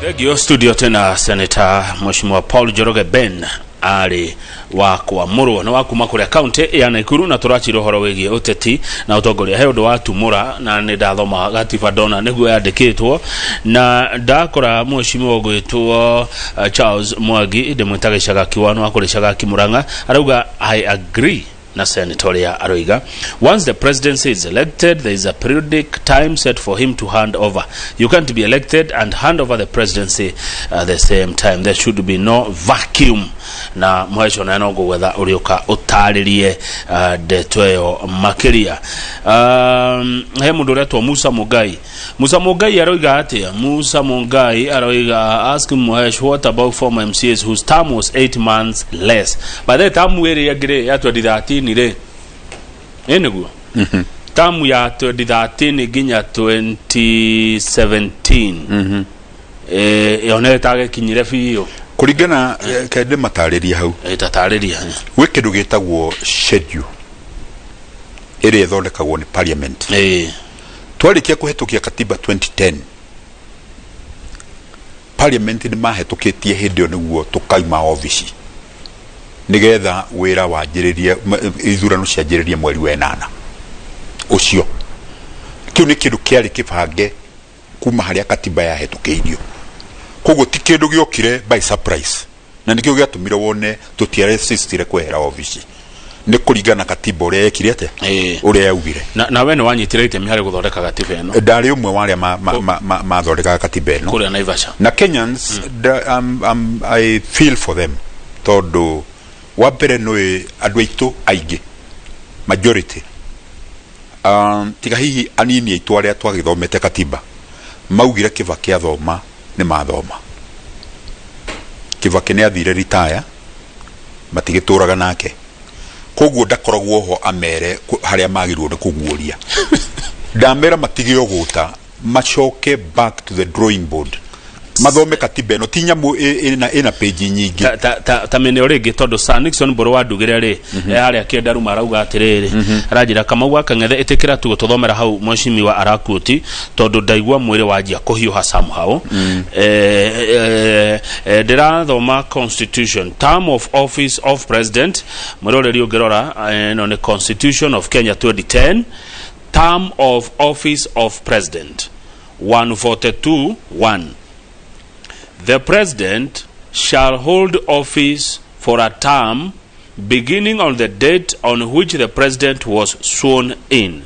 Thengio. Studio tena Senator Mheshimiwa Paul Njoroge Ben arĩ wa kwamũrwo nĩ wa kuma kũrĩa kaunti ya Naikuru, na tũrachira ũhoro wĩgiĩ ũteti na ũtongoria. He ũndũ watumũra na nĩ ndathoma gatiba ndona nĩguo yandĩkĩtwo, na ndakora mheshimiwa ũgwĩtwo Charles Mwangi, ndĩmwĩtaga Icagaki wanu wa kũrĩa Icagaki Murang'a, arauga, "I agree na senator ũrĩa aroiga. Once the presidency is elected, there is a periodic time set for him to hand over. You can't be elected and hand over the presidency at the same time. There should be no vacuum." Na mweco na no ngũgwetha ũrĩũka ũtarĩrie ndeto ĩyo makĩria. He mũndũ ũretwo Musa Mugai. Musa Mugai aroiga atĩa? Musa Mugai aroiga, "Ask Mhesh, what about former MCAs whose term was 8 months less?" By the term ĩrĩa ĩngĩ rĩ ya 2013 rĩ, ĩ nĩguo term ya 2013 nginya 2017, ĩyo nĩ ĩtagĩkinyire biũ. Kũringana kende matarĩrie hau. Ĩtatarĩria. Gwĩ kĩndũ gĩtagwo schedule ĩrĩa ĩthondekagwo nĩ parliament. Twarĩkia kũhetũkia katiba 2010, parliament nĩ mahetũkĩtie hĩndĩ ĩyo nĩguo tũkaima obici nĩgetha wĩra wanjĩrĩrie, ithurano cianjĩrĩrie mweri wa ĩnana ũcio. Kĩu nĩ kĩndũ kĩarĩ kĩbange kuma harĩa katiba yahetũkĩirio, koguo ti kĩndũ gĩokire by surprise, na nĩkĩo gĩatũmire wone tũtiaresistire kwehera obici, nĩ kũringana na katiba ũrĩa yekire atĩa, ũrĩa yaugire. Na we nĩ wanyitire itemi harĩ gũthondeka gatiba ĩno? Ndarĩ ũmwe wa arĩa mathondekaga katiba ĩno. Kũrĩa Naivasha. Na Kenyans, I feel for them, tondũ wa mbere nĩ andũ aitũ aingĩ, majority, tiga hihi anini aitũ arĩa twagĩthomete katiba, maugire Kibaki athoma nĩ mathoma. Kibaki nĩ athire ritaya, matigĩtũraga nake, koguo ndakoragwo ho amere harĩa magĩrĩirwo nĩ kũguũria. Ndamera matige ũgũta, macoke back to the drawing board, mathome katiba ĩno. Ti nyamũ ĩna page nyingĩ. Ta mene rĩngĩ, tondũ Sir Nixon Mbũrũ wa Ndugĩre rĩ, harĩa kĩendaruma arauga atĩrĩrĩ, aranjĩra, "Kamau wa Kang'ethe, ĩtĩkĩra tu gũtũthomera hau mheshimiwa arakuoti, tondũ ndaigua mwĩrĩ wanjia kũhiũha somehow." Ndĩrathoma constitution, term of office of president. Mwĩroreri ũngĩrora, ĩno nĩ Constitution of Kenya 2010, term of office of president, 142 1: "The president shall hold office for a term beginning on the date on which the president was sworn in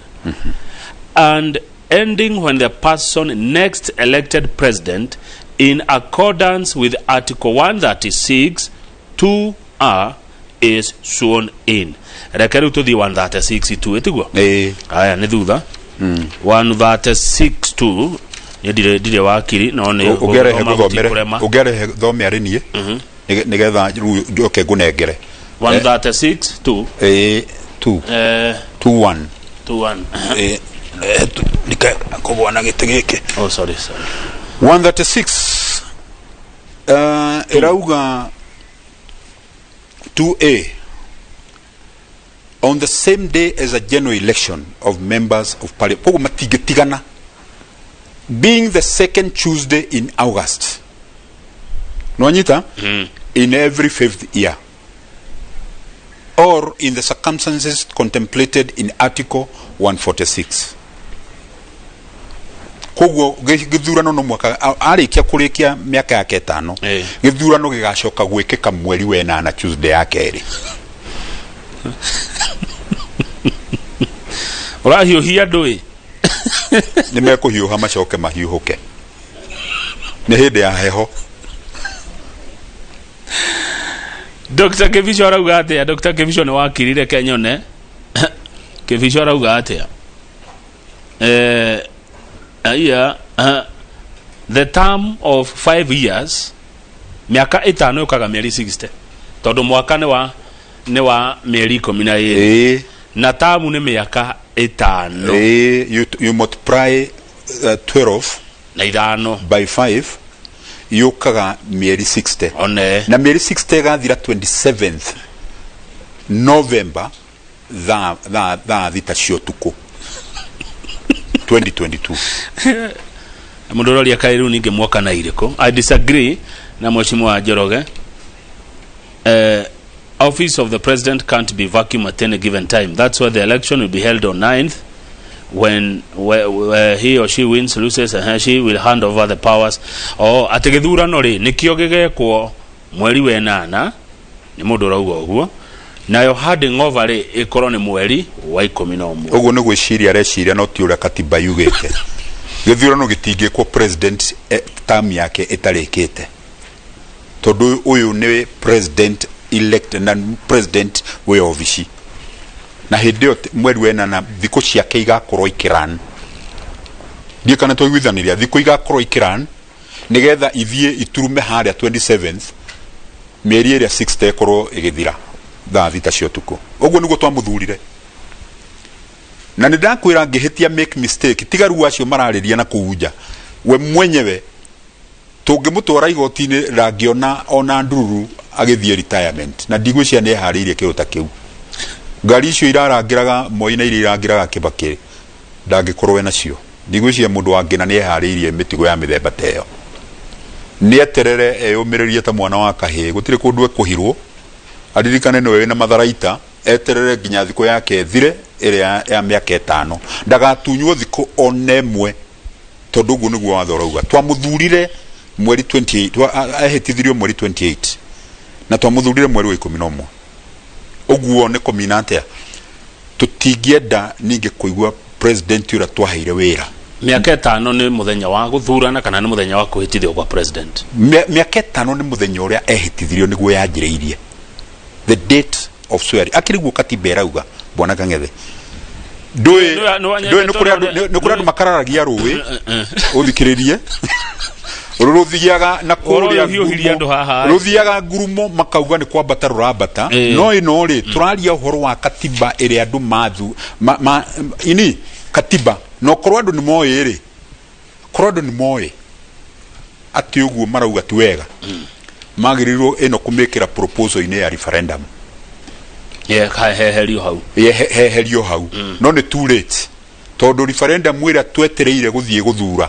and ending when the person next elected president in accordance with Article 136 2R is sworn in." Reke rĩu tũthiĩ 136 2, ĩtiguo? Ĩĩ. Aya nĩ thutha 136 2, nĩ ndirĩ wakiri no nĩ ũngĩarehe gũthoma gũthomere gũtikũrema. Ũngĩarehe thome arĩ niĩ nĩgetha rĩu njoke ngũnengere. 136 2. Ĩĩ, 2. 2 1. 2 1. Ĩĩ, ndike kũgwa na gĩtĩ gĩkĩ. Oh, sorry, sorry. 136 ĩrauga 2A: "On the same day as a general election of members of parliament," koguo matingĩtigana, "being the second Tuesday in August," nwanyita, "in every fifth year, or in the circumstances contemplated in Article 146." Koguo gĩthurano no mwaka arĩkia kũrĩkia mĩaka yake 5. Gĩthurano gĩgacoka gwĩkĩka mweri wa ĩnana, Tuesday ya kerĩ. Ũrahiũhia andũ ĩ. Nĩ mekũhiũha, macoke mahiũhũke, nĩ hĩndĩ ya heho. Dr. Kibicho arauga atĩa? Dr. Kibicho nĩ wakiri, reke nyone Kibicho arauga atĩa. Aya, "The term of 5 years," mĩaka 5 yũkaga mĩeri 60, tondũ mwaka nĩ wa mĩeri 12. Na tamu nĩ mĩaka 5. Ĩĩ, you multiply 12 na 5. by 5, yũkaga mĩeri 60. One. Na mĩeri 60 ĩgathira 27th November, thaa 6 cia ũtukũ 2022. Mũndũ ũroria kaĩ rĩu ningĩ mwoka na irĩkũ. I disagree na Mheshimiwa Njoroge. Office of the president can't be vacuum at any given time. That's why the election will be held on 9th. When where he or she wins, loses, she will hand over the powers. Oh, atĩ gĩthurano rĩ nĩkĩo gĩgekwo mweri wa ĩnana, nĩ mũndũ ũrauga ũguo, nayo handing over rĩ ĩkorwo nĩ mweri wa 11. Ũguo nĩ gwĩciria areciria, no ti ũrĩa katiba yugĩte. Gĩthurano gĩtingĩkwo president term yake ĩtarĩkĩte, tondũ ũyũ nĩ president elect na president wĩ obici, na hĩndĩ ĩyo mweri wa ĩnana thikũ ciake igakorwo ikĩran. Ndiĩ kana twaiguithanĩria, thikũ igakorwo ikĩran nĩgetha ithiĩ iturume harĩa 27th, mĩeri ĩrĩa 60 ĩkorwo ĩgĩthira thaa 6 cia ũtukũ. Ũguo nĩguo twamũthurire, na nĩ ndakwĩra ngĩhĩtia, make mistake, tiga rĩu acio mararĩria na kũu nja, we mwenyewe tũngĩmũtwara igoti-inĩ ndangĩona ona ndururu agĩthiĩ retirement, na ndigwĩciria nĩ eharĩirie kĩndũ ta kĩu. Ngari icio irarangĩraga Moi na iria irangĩraga Kĩbakĩ ndangĩkorwo enacio. Ndigwĩciria mũndũ wa ngĩna nĩ eharĩirie mĩtigo ya mĩthemba ta ĩyo. Nĩ eterere, eyũmĩrĩrie ta mwana wa kahĩĩ, gũtirĩ kũndũ ekũhirwo. Aririkane nĩwe wĩna matharaita, eterere nginya thikũ yake ĩthire ĩrĩa ya mĩaka 5, ndagatunywo thikũ ona ĩmwe, tondũ ũguo nĩguo watho ũrauga. Twamũthurire mweri 28, ehĩtithirio mweri 28 na twamũthurire mweri wa 11. Ũguo nĩ kũmina atĩa? Tũtingĩenda ningĩ kũigua president ũrĩa twaheire wĩra. Mĩaka 5 nĩ mũthenya wa gũthurana kana nĩ mũthenya wa kwĩhĩtithio kwa president? Mĩaka 5 nĩ mũthenya ũrĩa ehĩtithirio nĩguo yanjĩrĩirie, the date of swearing. Akĩrĩ guo katiba ĩrauga, bwana Kang'ethe. Ndũĩ ndũĩ nĩ kũrĩ andũ nĩ kũrĩ andũ makararagia rũĩ, ũthikĩrĩrie, rũthiaga na Ũhoro kũrĩa ũyũ hiũhirie andũ haha. Rũthiaga ngurumo makauga nĩ kwambata rũrambata. No ĩno rĩ, tũraria ũhoro wa katiba ĩrĩa andũ mathu ini katiba, na okorwo andũ nĩ moĩ rĩ, korwo andũ nĩ moĩ atĩ ũguo marauga ti wega, magĩrĩirwo ĩno kũmĩkĩra proposal-inĩ ya referendum. Heherio hau. Heherio hau, no nĩ too late, tondũ referendum ĩrĩa twetereire gũthiĩ gũthura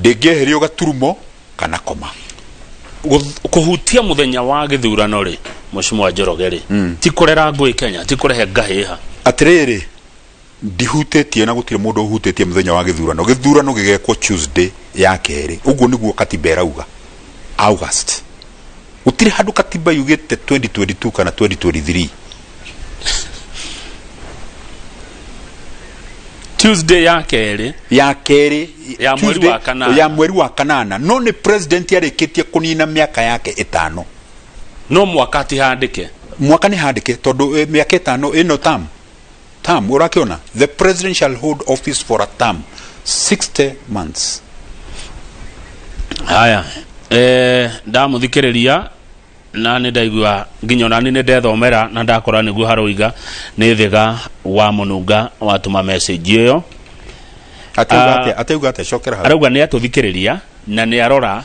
ndĩngĩeherio gaturumo kana koma. Kũhutia mũthenya wa gĩthurano rĩ, Mheshimiwa Njoroge rĩ, ti kũrera ngũĩ Kenya, ti kũrehe ngahĩha? Atĩrĩrĩ, ndihutĩtie na gũtirĩ mũndũ ũhutĩtie mũthenya wa gĩthurano. Gĩthurano gĩgekwo Tuesday ya kerĩ, ũguo nĩguo katiba ĩrauga, August. Gũtirĩ handũ katiba yugĩte 2022 kana 2023. Tuesday ya kerĩ. Ya kerĩ. Ya mweri Tuesday wa kanana. Ya mweri wa kanana, no nĩ president arĩkĩtie kũnina mĩaka yake 5. No mwaka ti handĩke? Mwaka nĩ handĩke, tondũ mĩaka 5 ĩno term ũrakĩona, the president shall hold office for a term 60 months. Haya, ndamũthikĩrĩria na nĩ ndaigua nginya onani nĩ ndethomera na ndakora nĩguo haroiga. Nĩ thĩga wa mũnunga watũma message ĩyo. Ateuga Ah. atĩa? Ateuga atĩa? Cokera hau. Arauga nĩ atũthikĩrĩria na nĩ arora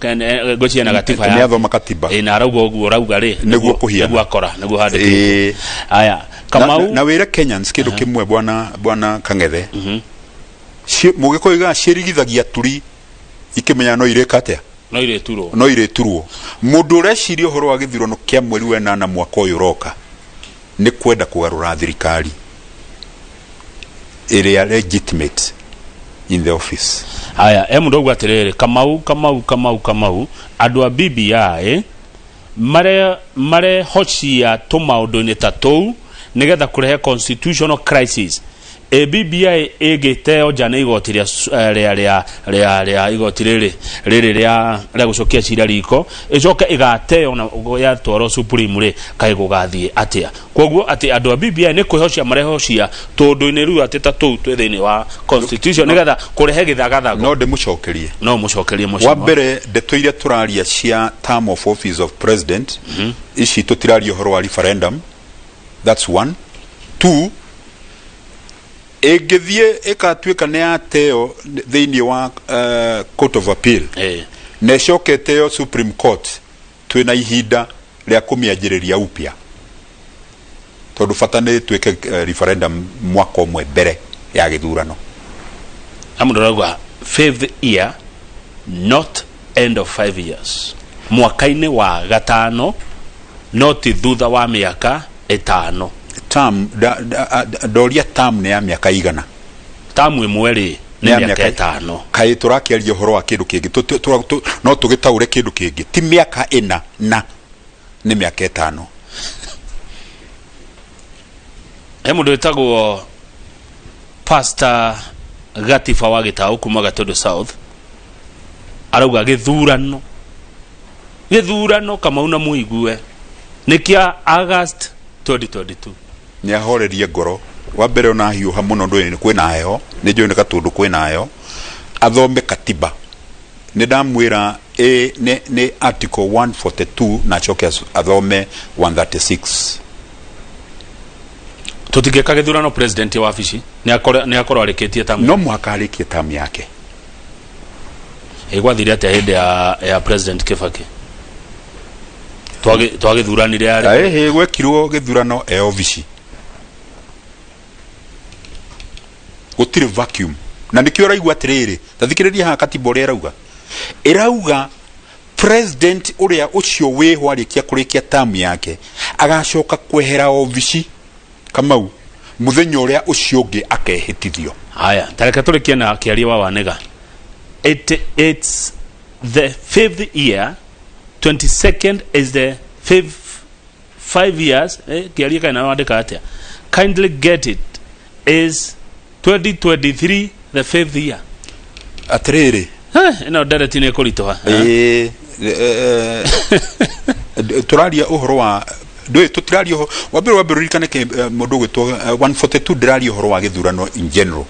ngwĩciria na gatiba Nĩ athoma katiba. Ĩ, na arauga ũguo ũrauga rĩ. Nĩguo kũhiana. Nĩguo akora nĩguo handĩkĩtwo. Haya. Kamau. Kamau. Na wĩre Kenyans kĩndũ kĩmwe, bwana Kang'ethe. Mũgĩkũyũ iga ciĩrigithagia turi ikĩmenya no irĩka atĩa? No irĩturwo. No irĩturwo. Mũndũ ũreciria ũhoro wa gĩthurano kĩa mweri wa ĩnana mwaka ũyũ ũroka nĩ kwenda kũgarũra thirikari ĩrĩa legitimate in the office. Haya, e mũndũ auga atĩrĩrĩ, Kamau, Kamau, Kamau, Kamau, andũ a BBI mare marehocia tũmaũndũ-inĩ ta tũu nĩgetha kũrehe constitutional crisis. Ĩ BBI ĩngĩteo nja nĩ igoti rĩa rĩa rĩa rĩa rĩa igoti rĩrĩ rĩrĩ rĩa rĩa gũcokia cira riko, ĩcoke ĩgateo na yatwarwo Supreme rĩ, kaĩ gũgathiĩ atĩa? Koguo atĩ andũ a BBI nĩ kwĩhocia marehocia tũndũ-inĩ rĩu atĩ ta tũu twĩ thĩinĩ wa constitution nĩgetha kũrehe gĩthagathago. No ndĩmũcokerie. No mũcokerie. Wa Mheshimiwa. mbere, ndeto iria tũraria cia term of office of president ici, tũtiraria ũhoro wa referendum. That's one. Two, ĩngĩthiĩ ĩkatuĩka nĩ yateo thĩinĩ wa court of appeal na ĩcoke ĩteo Supreme Court, twĩna ihinda rĩa kũmĩanjĩrĩria upya, tondũ bata nĩ twĩke referendum mwaka ũmwe mbere ya gĩthurano. Na mũndũ arauga Fifth year, not end of 5 years. Mwaka-inĩ wa gatano, no ti thutha wa mĩaka 5. Term ndoria, term nĩ ya mĩaka igana? Tamu ĩmwe rĩ, nĩ ya mĩaka 5. Kaĩ tũrakĩaria ũhoro wa kĩndũ kĩngĩ? No tũgĩtaũre kĩndũ kĩngĩ, ti mĩaka 4 na nĩ mĩaka 5. He mũndũ wĩtagwo Pastor Gatiba wa Gĩtaũ kuma Gatũndũ South arauga gĩthurano Kamau na mũigue nĩ kĩa August 2022. Nĩ ahorerie ngoro. Wa mbere, ona hiũha mũno, ndũĩ kwĩna heho, nĩ njũĩ nĩ gatũndũ kwĩna heho. Athome katiba, nĩ ndamwĩra ĩ nĩ article 142 na acoke athome 136. Tũtingĩka gĩthurano president wa wabici nĩ akorwo arĩkĩtie tamu? No mũhaka arĩkie tamu yake. Ĩ gwathire atĩa hĩndĩ ya President Kibaki? Twagĩthuranire arĩ Ĩhĩ, gwekirwo gĩthurano e obici, gũtirĩ vacuum, na nĩkĩo ũraigua atĩrĩrĩ, ta thikĩrĩria haha katiba ũrĩa ĩrauga. Ĩrauga president ũrĩa ũcio wĩho arĩkia kũrĩkia tamu yake agacoka kwehera obici, Kamau, mũthenya ũrĩa ũcio ũngĩ akehĩtithio. Haya, tareke tũrĩkie na kĩaria wa Wanĩga. It's the fifth year, 22nd is the fifth 5 years. Kĩaria kana wandĩka atĩa? Kindly get it, is 2023 the fifth year? Atĩrĩrĩ. Ĩno ndereti nĩ ĩkũritũha. Ĩĩ, tũraria ũhoro wa ndũĩ, tũtiraria ũhoro wa mbere ũririkane mũndũ ũgwĩtwo 142 ndĩraria ũhoro wa gĩthurano in general.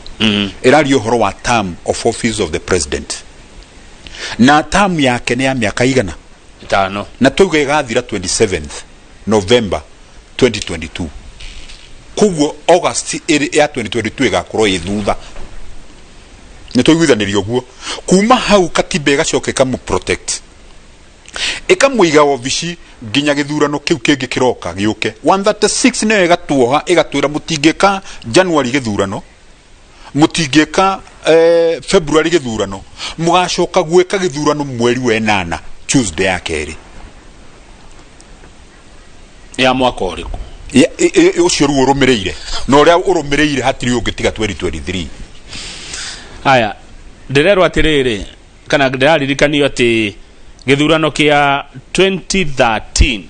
Ĩraria ũhoro wa term of office of the president, na term yake nĩ ya mĩaka igana? 5. Na tuge ĩgathira 27th November 2022, koguo August ya 2022 ĩgakorwo ĩ thutha. Nĩ tũiguithanĩrio ũguo? Kuma hau katiba ĩgacoka ĩkamũ protect, ĩkamũiga obici nginya gĩthurano kĩu kĩngĩ kĩroka gĩũke. 136 nĩyo ĩgatuoha, ĩgatwĩra mũtingĩka January gĩthurano, mũtingĩka February gĩthurano, mũgacoka gwĩka gĩthurano mweri wa ĩnana, Tuesday ya kerĩ. Ya mwaka ũrĩkũ? Ũcio rĩu ũrũmĩrĩire, na ũrĩa ũrũmĩrĩire hatirĩ ũngĩ tiga 2023. Haya, ndĩrerwo atĩrĩrĩ, kana ndĩraririkanio atĩ gĩthurano kĩa 2013,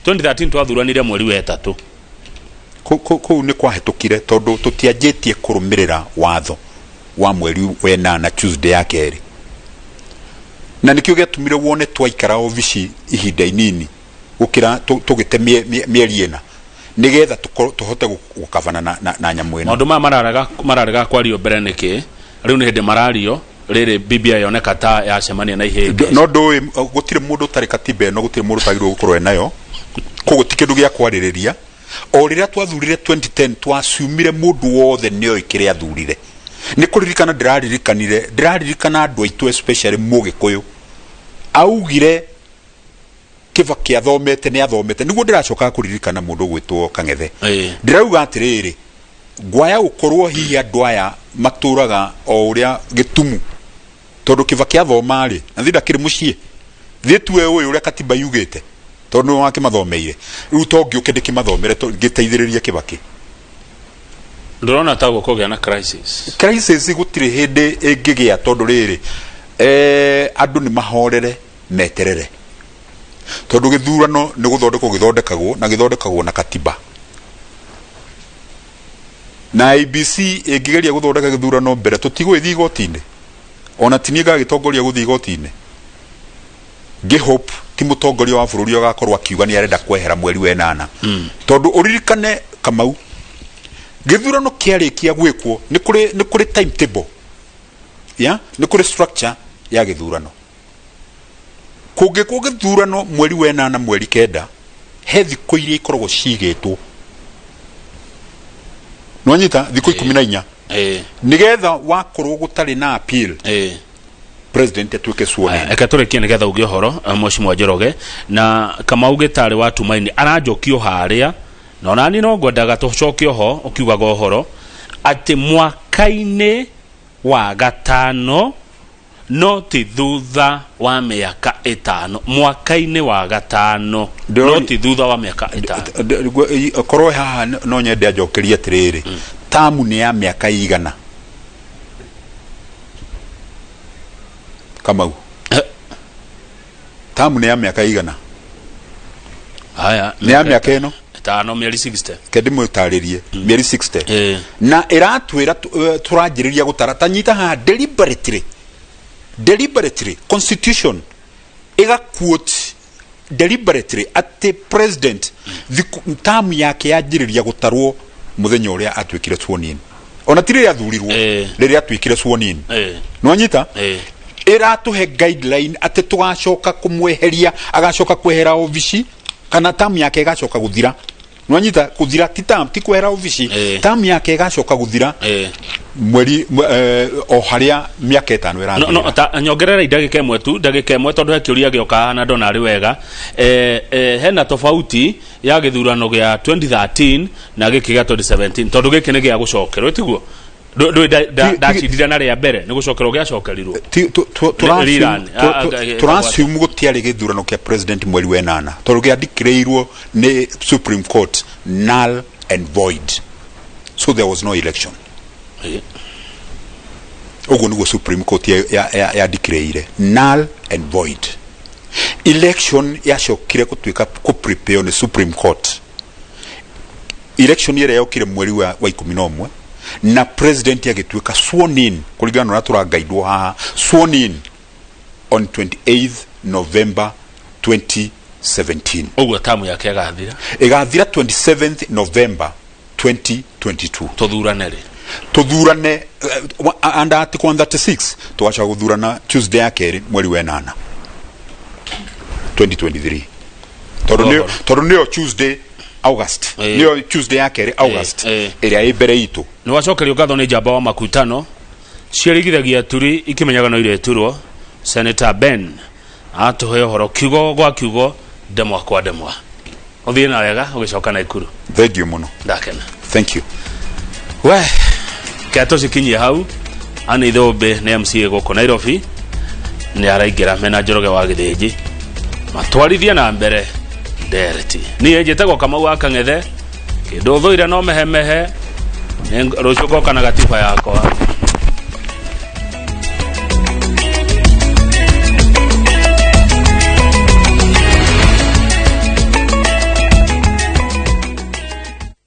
2013 twathuranire mweri wa ĩtatũ. Kũu nĩ kwahĩtũkire tondũ tũtianjĩtie kũrũmĩrĩra watho wa mweri wa ĩnana Tuesday ya kerĩ, na nĩkĩo gĩatũmire wone twaikara obici ihinda inini gũkĩra tũgĩte mĩeri 4 nĩgetha tũhote gũkabana na nyamũ ĩno. Maũndũ maya mararega kwario mbere nĩkĩ? Rĩu nĩ hĩndĩ marario rĩrĩ BBI yoneka ta yacemania na ihĩngĩ. No ndũĩ gũtirĩ mũndũ ũtarĩ katiba ĩno, gũtirĩ mũndũ ũtagĩrĩirwo gũkorwo enayo, koguo ti kĩndũ gĩa kwarĩrĩria. O rĩrĩa twathurire 2010, twacumire mũndũ wothe nĩoĩ kĩrĩa athurire. Nĩ kũririkana ndĩraririkanire, ndĩraririkana andũ aitũ, especially Mũgĩkũyũ, augire Kĩbakĩ athomete, nĩ athomete. Nĩguo ndĩracoka kũririkana mũndũ ũgwĩtwo Kang'ethe. Ndĩrauga atĩrĩrĩ, ngwaya gũkorwo hihi andũ aya matũraga o ũrĩa gĩtumu, tondũ Kĩbakĩ athoma rĩ, na thi ndakĩrĩ mũciĩ, thiĩ tue ũyũ ũrĩa katiba yugĩte, tondũ nĩwe wakĩmathomeire. Rĩu to ngĩũke ndĩkĩmathomere ngĩteithĩrĩrie Kĩbakĩ. Ndũrona ta gũkũgĩa na crisis? Crisis gũtirĩ hĩndĩ ĩngĩgĩa, tondũ rĩrĩ, andũ nĩ mahorere, meterere, tondũ gĩthurano nĩ gũthondekwo gĩthondekagwo, na gĩthondekagwo na katiba, na IEBC ĩngĩgeria gũthondeka gĩthurano mbere tũtigũgĩthiĩ igoti-inĩ. Ona ti niĩ ngagĩtongoria gũthiĩ igoti-inĩ. Ngĩhope ti mũtongoria wa bũrũri agakorwo akiuga nĩ arenda kwehera mweri wa ĩnana, tondũ ũririkane, Kamau, gĩthurano kĩarĩkia gwĩkwo nĩ kũrĩ timetable ya nĩ kũrĩ structure ya gĩthurano. Kũngĩkwo gĩthurano mweri wa ĩnana mweri 9, he thikũ iria ikoragwo cigĩtwo, nwanyita, thikũ 14, nĩgetha wakorwo gũtarĩ na appeal, president atuĩke sworn in. Eke tũrĩkie nĩgetha uge ũhoro, Mheshimiwa Njoroge na Kamau Gĩtarĩ wa Tumaini aranjokio harĩa, na onani no ngwendaga tũcoke ho ũkiugaga ũhoro atĩ mwaka-inĩ wa gatano no ti thutha wa mĩaka ĩtano, mwaka-inĩ wa gatano no ti thutha wa mĩaka ĩtano. Korwo haha no nyende anjokerie atĩrĩrĩ, tamu nĩ ya mĩaka igana, Kamau? Tamu nĩ ya mĩaka igana? Haya. Nĩ ya mĩaka ĩno ĩtano, mĩeri 60. Ke ndĩmũtarĩrie, mĩeri 60. Eh. Na ĩratwĩra tũranjĩrĩria gũtara ta nyita haha deliberately constitution ĩga quote deliberately atĩ president tamu yake yanjĩrĩria gũtarwo mũthenya ũrĩa atuĩkire sworn in, ona ti rĩrĩa athurirwo, rĩrĩa atuĩkire sworn in. Nĩwanyita? Ĩratũhe guideline atĩ tũgacoka kũmweheria, agacoka kwehera obici kana tamu yake ĩgacoka gũthira. Nĩwanyita? Gũthira ti tam, ti kwehera obici. Tamu yake ĩgacoka gũthira mweri o harĩa mĩaka 5 No, no, ĩrathira. ta nyongerera ndagĩka ĩmwe tu, ndagĩka ĩmwe, tondũ he kĩũria gĩoka haha na ndona arĩ wega. Hena tofauti ya gĩthurano gĩa 2013 na gĩkĩ gĩa 2017, tondũ gĩkĩ nĩ gĩa gũcokerwo, tiguo? Ndacindire na rĩa mbere nĩ gũcokerwo gĩacokerirwo. Rerun. Tũrasiumu gũtiarĩ gĩthurano kĩa president mweri wa ĩnana tondũ gĩandikĩrĩirwo nĩ Supreme Court null and void, so there was no election. Ũguo nĩguo Supreme Court yandikĩrĩire null and void. Election yacokire gũtuĩka kũ prepare nĩ Supreme Court, election ĩrĩa yokire mweri wa 11, na president agĩtuĩka sworn in kũringana na ũrĩa tũrangaidwo haha, sworn in on 28th November 2017. Ũguo tamu yake ĩgathira? Ĩgathira 27th November 2022. Tũthurane rĩ? Tuthurane under article 136 tugacoka guthurana Tuesday ya kerĩ mweri wa ĩnana 2023, tondũ nĩyo tondũ nĩyo Tuesday August, nĩyo Tuesday ya kerĩ August ĩrĩa ĩ mbere itũ. Nĩ wacokerio ngatho nĩ njamba wa makutano ciarigithagia turi ikĩmenyaga no ireturwo. Senator Ben atũhe ũhoro kiugo gwa kiugo, ndemwa kwa ndemwa. Ũthiĩ na wega ũgĩcoka Naikuru. Thank you mũno. Ndakena. Thank you. We ke tũcikinyie hau. Ani Thũmbĩ nĩ MCA gũkũ Nairobi, nĩ araingĩra mena Njoroge wa Gĩthĩnji matwarithie na mbere ndereti. Niĩ njĩtagwo Kamau wa Kang'ethe, kĩndũ thũire no mehemehe. Rũciũ ngoka na gatiba yakwa.